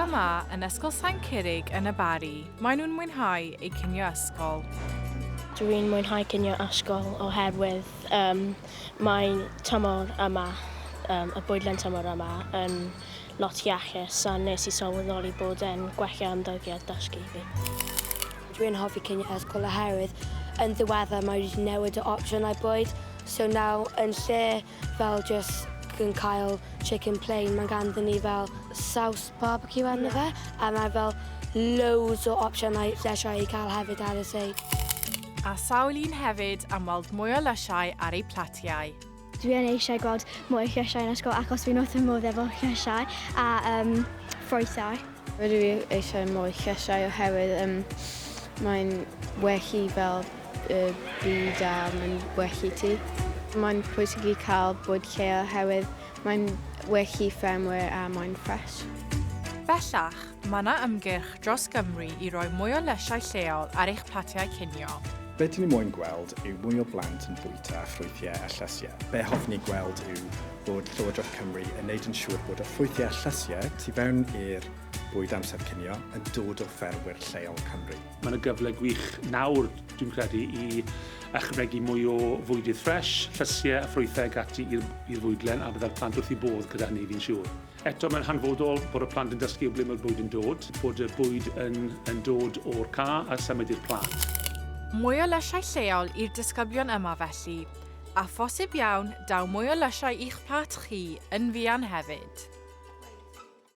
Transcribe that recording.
yma yn Ysgol Sain Curig yn y Barri, maen nhw'n mwynhau eu cinio ysgol. Dwi'n mwynhau cinio ysgol oherwydd um, mae'n tymor yma, um, y bwydlen tymor yma, yn lot iachus a nes i sylweddoli bod e'n gwella ymddygiad dysgu fi. Dwi'n hoffi cinio ysgol oherwydd yn ddiweddar mae wedi newid y opsiynau bwyd. So now yn lle fel just yn cael chicken plain, mae ganddyn ni fel saws barbecue arno fe, a mae fel loads o opsiynau llysiau i cael hefyd ar y side. A sawl un hefyd am weld mwy o lysiau ar eu platiau. Dwi yn eisiau gweld mwy o llysiau yn ysgol achos fi'n wrth fy modd efo llysiau a um, ffrwythau. Rydw i eisiau mwy llysiau oherwydd um, mae'n well i fel y byd a mae'n well i ti. Mae'n pwysig i cael bwyd lleol oherwydd mae'n well i ffermwyr a mae'n ffres. Bellach, mae yna ymgyrch dros Gymru i roi mwy o lysiau lleol ar eich platiau cinio. Be dyn ni moyn gweld yw mwy o blant yn bwyta ffrwythiau a llysiau. Be hoffwn ni gweld yw bod Llywodraeth Cymru yn neud yn siŵr bod y ffrwythiau a llysiau tu fewn i'r bwyd amser cinio yn dod o ffermwyr lleol Cymru. Mae yna gyfle gwych nawr, dwi'n credu, i ychwanegu mwy o fwydydd ffres, llysiau a ffrwythau ac ati i'r fwydlen a byddai'r plant wrth eu bodd gyda hynny, fi'n siŵr. Eto, mae'n hanfodol bod y plant yn dysgu o ble mae'r bwyd yn dod, bod y bwyd yn, yn dod o'r ca a symud i'r plat. Mwy o lysiau lleol i'r disgyblion yma felly, a phosib iawn daw mwy o lysiau i'ch plat chi yn fuan hefyd.